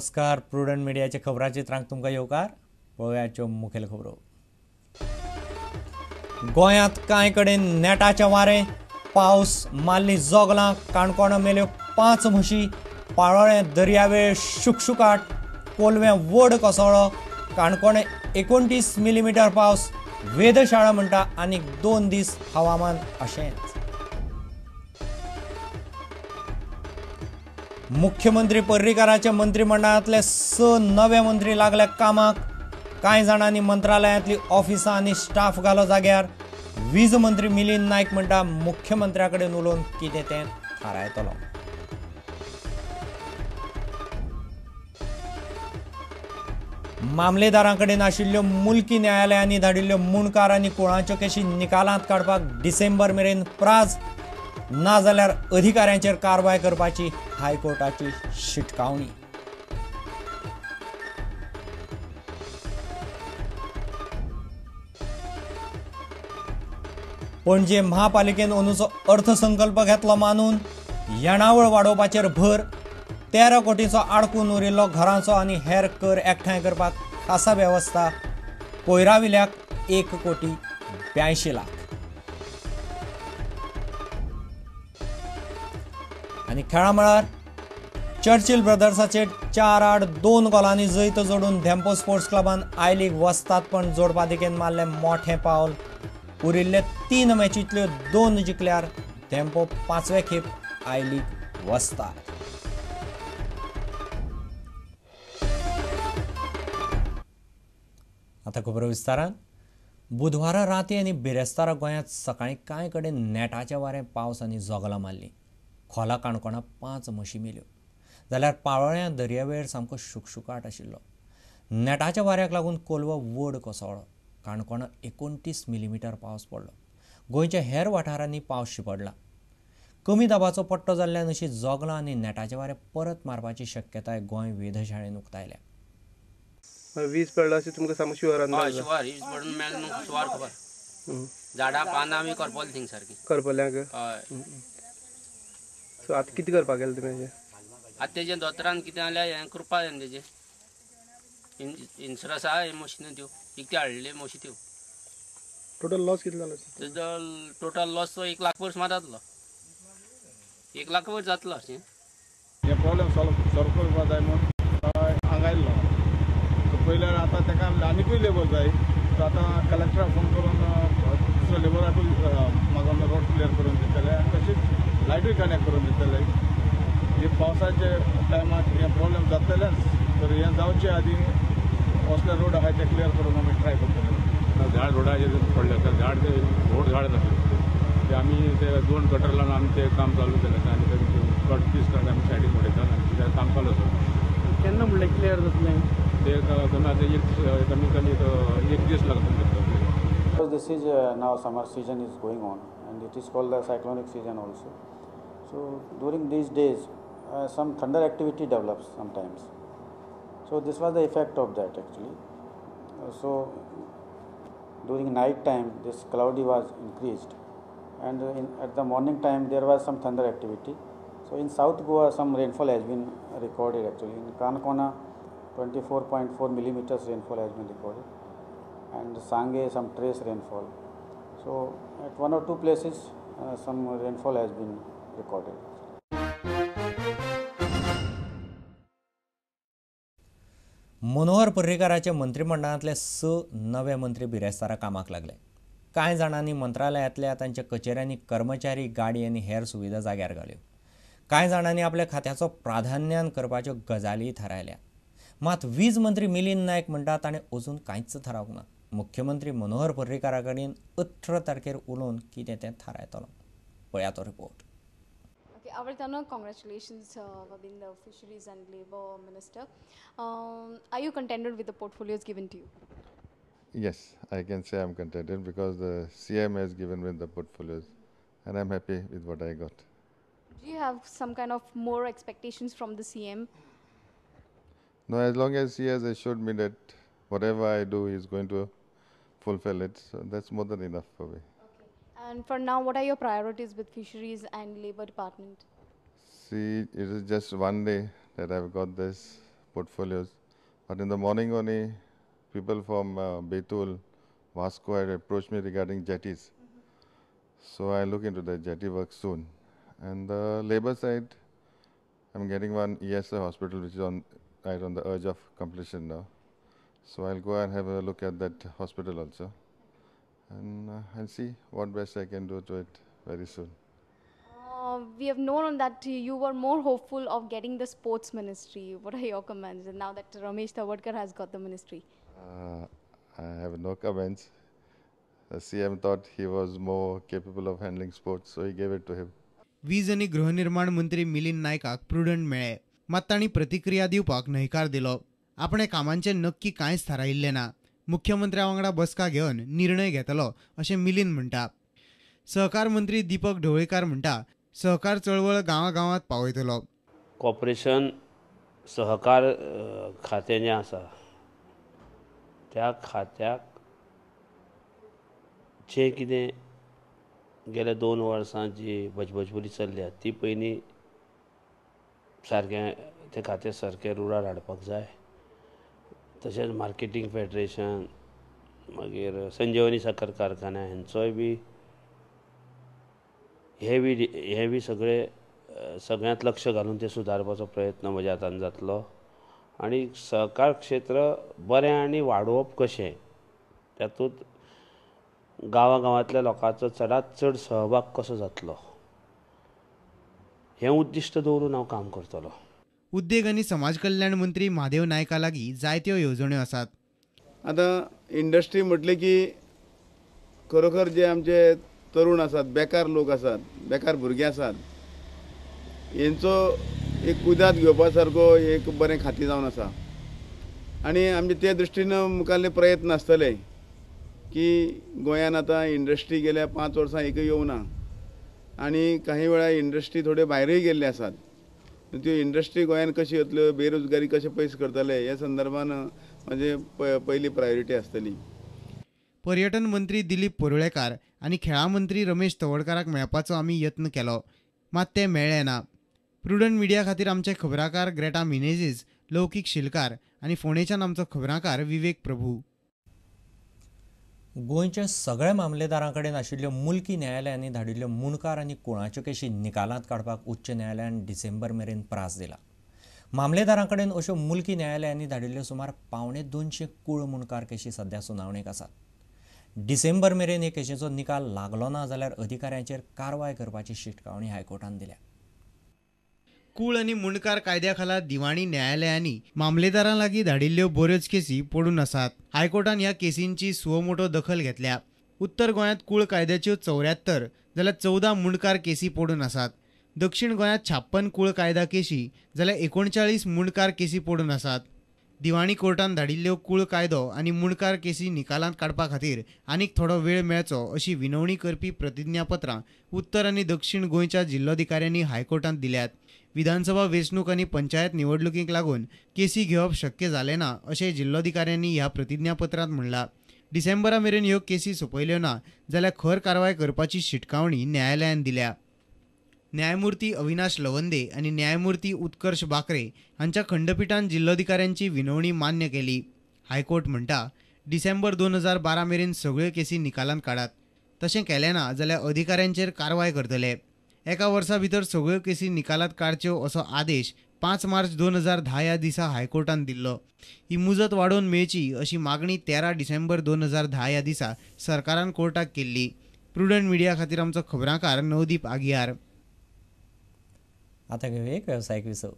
नमस्कार, प्रुडंट मिडियाच्या खबराचित्रांक तुमकां येवकार. पळोवयाच्यो मुखेल खबरो. गोंयांत कांय कडेन नेटाचें वारें, पावस, मारली जोगलां, काणकोणा मेल्यो 5 म्हशी, पाळोळें दर्यावेळ शुकशुकाट, कोलवें व्हड कोसळ्ळो, काणकोणे 29 मिलीमिटर पावस. वेधशाळा म्हणटा आनीक 2 दीस हवामान अशेंच. मुख्यमंत्री पर्रीकाराच्या मंत्रिमंडळांतले 6 नवे मंत्री लागले कामाक. कांय जाणांनी मंत्रालयांतली ऑफिसां आनी स्टाफ घालो जाग्यार. वीज मंत्री मिलिंद नायक म्हणटा मुख्यमंत्र्या कडेन उलोवन कितें तें थारायतलो. मामलेदारां कडेन आशिल्ल्यो मुलकी न्यायालयांनी धाडिल्ल्यो मुणकार आनी कुळांच्यो केशी निकालांत काडपाक डिसेंबर मेरेन प्राज, ना जाल्यार अधिकाऱ्यांचेर कारवाय करपाची हायकोर्टाची शिटकावणी. पणजे महापालिकेन अंदूचो अर्थसंकल्प घेतलो मानून येणावळ वाडोवपाचेर भर. 13 कोटींचो आडकून उरिल्लो घरांचो आनी हेर कर एकठांय करपाक खासा वेवस्था. कोयराविल्याक 1,82,00,000. आनी खेळा मळार चर्चिल ब्रदर्साचेर 4-2 गोलांनी जैत जोडून धेंपो स्पोर्ट्स क्लबान I league वस्तादपण जोडपा दिकेन मारलें मोठें पावल. उरिल्ले 3 मॅचींतल्यो 2 जिखल्यार धेंपो 5वे खेप I league वस्ताद. आतां खबरो विस्तारान. बुधवारा राती आनी बिरेस्तारा गोंयांत सकाळीं कांय कडेन नेटाचें वारें, पावस आनी जोगलां मारलीं. खोला काणकोणा 5 म्हशी मेल्यो, जाल्यार पाळोळ्यां दर्यावेळ सामको शुकशुकाट आशिल्लो. नेटाच्या वाऱ्याक लागून कोलवा व्हड कोसळ्ळो. काणकोणा 29 मिलीमिटर पावस पडलो. गोंयच्या हेर वाठारांनी पावस शिंपडला. कमी दाबाचो पट्टो जाल्ल्यान अशी जोगलां आनी नेटाचें वारें परत मारपाची शक्यताय गोंय वेधशाळेन उक्तायल्या. वीज पडला अशें तुमकां सामको शुअर अंदाज? शुअर, वीज पडून मेळ्ळें न्हू, शुअर खबर. झाडां पानां आमी करपले थिंग सारकी. करपल्यांक? हय. सो आतां कितें करपाक गेलें तुमी? आतां तेजें दोतोरान कितें जाल्यार हें करपा जाय तेजें इन्शुरन्स आहा, हें मशिनां त्यो विकती हाडलेली म्हशी त्यो. टोटल लॉस कितलो जालो? तेजो टोटल लॉस 1 लाख वयर सुमार जातलो. 1 लाख वयर जातलो अशें. हे प्रॉब्लेम सॉल्व करपाक जाय म्हूण हांगा आयल्लो. पयल्यार आतां ताका आनिकूय लेबर जाय. सो आतां कलेक्टराक फोन करून दुसरो लेबराकूय मागून रोड क्लियर करून दितले आनी तशीच लायटूय कनेक्ट करून दितले. हे पावसाचे टायमाक हे प्रॉब्लेम जातलेच, तर हें जावचे आदीं असले रोड आहाय ते क्लियर करून आमी ट्राय करतले. झाड रोडाचेर पडले तर झाड ते व्हड झाड जातले ते आमी ते 2 गटर लावन आमी ते काम चालू केलें आनी ते कट पीस काडून आमी सायडीक उडयतात आनी तें काम चालू आसा. केन्ना म्हणलें क्लियर जातलें? ते कमी आतां एक कमी कमी 1 दीस लागता. Because this is now summer season is going on and it is called the cyclonic season also. So during these days some thunder activity develops sometimes. So this was the effect of that actually. So during night time this cloudy was increased and at the morning time there was some thunder activity. So in South Goa some rainfall has been recorded actually. In Kankona 24.4 millimeters rainfall has been recorded and Sange some trace rainfall. So at 1 or 2 places some rainfall has been recorded. Manohar पर्रीकाराच्या मंत्रिमंडळांतले 6 नवे मंत्री बिरेस्तारा कामाक लागले. कांय जाणांनी मंत्रालयांतल्या तांच्या कचेऱ्यांनी कर्मचारी, गाडी आनी हेर सुविधा जाग्यार घाल्यो. कांय जाणांनी आपल्या खात्याचो प्राधान्यान करपाच्यो गजाली थारायल्या. मात वीज मंत्री मिलिंद नायक म्हणटा ताणें अजून कांयच थारावंक ना. मुख्यमंत्री मनोहर पर्रीकारा कडेन 18 तारखेर उलोवन कितें तें थारायतलो. पळया तो report. Okay, Avartana, congratulations for being the Fisheries and Labour Minister. Are you contented with the portfolios given to you? Yes, I can say I'm contented because the CM has given me the portfolios and I'm happy with what I got. Do you have some kind of more expectations from the CM? No, as long as he has assured me that whatever I do, he is going to fulfill it. So that's more than enough for me. Okay. And for now, what are your priorities with Fisheries and Labour Department? See, it is just one day that I've got this portfolios. But in the morning only, people from Betul, Vasco had approached me regarding jetties. So I look into the jetty work soon. And the labor side, I'm getting one ESI hospital which is on right on the urge of completion now. So I'll go and have a look at that hospital also. And I'll see what best I can do to it very soon. We have known that you were more hopeful of getting the sports ministry. What are your comments now that Ramesh Tawadkar has got the ministry? I have no comments. The CM thought he was more capable of handling sports, so he gave it to him. वीज आनी गृहनिर्माण मंत्री Milind नायकाक prudent मेळ्ळे, मात तांणी प्रतिक्रिया दिवपाक न्हयकार दिलो. आपणे कामांचें नक्की कांयच थारायिल्लें ना. मुख्यमंत्र्या वांगडा बसका घेवन निर्णय घेतलो अशें मिलिंद म्हणटा. सहकार मंत्री दीपक ढवळीकार म्हणटा सहकार चळवळ गांवागांवांत पावयतलो. कॉर्पोरेशन सहकार खातें जें आसा त्या खात्याक जें कितें गेल्या 2 वर्सां जी बजबजपुरी चल्ल्या ती पयलीं सारकें तें खातें सारकें रुळार हाडपाक जाय. तशेंच मार्केटींग फेडरेशन, मागीर संजीवनी साखर कारखाना हेंचोय बी हे बी सगळे सगळ्यांत लक्ष घालून ते सुदारपाचो प्रयत्न म्हज्या हातान जातलो. आनी सहकार क्षेत्र बरें आनी वाडोवप कशें तातूंत गांवागांवांतल्या लोकांचो चडांत चड सहभाग कसो जातलो हें उद्दिश्ट दवरून हांव काम करतलो. उद्देग आनी समाज कल्याण मंत्री महादेव नायका लागीं जायत्यो येवजण्यो आसात. आतां इंडस्ट्री म्हटलें की खरोखर जे आमचे तरुण आसात, बेकार लोक आसात, बेकार भुरगे आसात, हेंचो एक कुदात घेवपा सारको एक बरें खातें जावन आसा. आनी आमचे ते दृश्टीन मुखारले प्रयत्न आसतले की गोंयान आतां इंडस्ट्री गेल्या 5 वर्सां एकूय येवना आनी काही वेळा इंडस्ट्री थोड्यो भायरूय गेल्ले आसात. त्यो इंडस्ट्री गोंयान कशी येतल्यो, बेरोजगारी कशें पयस करतले ह्या संदर्भान म्हजे पयली प्रायोरिटी आसतली. पर्यटन मंत्री दिलीप परुळेकार आनी खेळां मंत्री रमेश तवडकाराक मेळपाचो आमी यत्न केलो, मात ते मेळ्ळे ना. प्रुडंट मिडिया खातीर आमचे खबराकार ग्रेटा मिनेझीस, लौकीक शिलकार आनी फोंडेच्यान आमचो खबराकार विवेक प्रभू. गोंयच्या सगळ्या मामलेदारां कडेन आशिल्ल्यो मुलकी न्यायालयांनी धाडिल्ल्यो मुणकार आनी कुळाच्यो केशी निकालांत काडपाक उच्च न्यायालयान डिसेंबर मेरेन प्रास दिला. मामलेदारां कडेन अश्यो मुलकी न्यायालयांनी धाडिल्ल्यो सुमार 175 कूळ मुणकार केशी सध्या सुनावणेक आसात. डिसेंबर मेरेन हे केशीचो निकाल लागलो ना जाल्यार अधिकाऱ्यांचेर कारवाय करपाची शिटकावणी हायकोर्टान दिल्या. कूळ आनी मुंडकार कायद्या खाला दिवाणी न्यायालयांनी मामलेदारां लागीं धाडिल्ल्यो बऱ्योच केसी पडून आसात. हायकोर्टान ह्या केसींची सुओमोटो दखल घेतल्या. उत्तर गोंयांत कूळ कायद्याच्यो 74 जाल्यार 14 मुंडकार केसी पडून आसात. दक्षिण गोंयांत 56 कूळ कायदा केशी जाल्यार 39 मुंडकार केसी पडून आसात. दिवाणी कोर्टान धाडिल्ल्यो कूळ कायदो आनी मुंडकार केसी निकालांत काडपा खातीर आनीक थोडो वेळ मेळचो अशी विनवणी करपी प्रतिज्ञापत्रां उत्तर आनी दक्षिण गोंयच्या जिल्लोधिकाऱ्यांनी हायकोर्टांत दिल्यात. विधानसभा वेंचणूक आनी पंचायत निवडणुकीक लागून केसी घेवप शक्य जालें ना अशें जिल्लोधिकाऱ्यांनी ह्या प्रतिज्ञापत्रांत म्हणलां. डिसेंबरा मेरेन ह्यो केसी सोंपयल्यो ना जाल्यार खर कारवाय करपाची शिटकावणी न्यायालयान दिल्या. न्यायमूर्ती अविनाश लवंदे आनी न्यायमूर्ती उत्कर्ष बाकरे हांच्या खंडपीठान जिल्लोधिकाऱ्यांची विनवणी मान्य केली. हायकोर्ट म्हणटा डिसेंबर 2012 मेरेन सगळ्यो केसी निकालांत काडात, तशें केलें ना जाल्यार अधिकाऱ्यांचेर कारवाय करतले. एका वर्सा भितर सगळ्यो केसी निकालांत काडच्यो असो आदेश 5 मार्च 2010 ह्या दिसा हायकोर्टान दिल्लो. ही मुजत वाडोवन मेळची अशी मागणी 13 डिसेंबर 2010 ह्या दिसा सरकारान कोर्टाक केल्ली. प्रुडंट मिडिया खातीर आमचो खबराकार नवदीप आगियार. आता घेवया एक वेवसायीक विसव.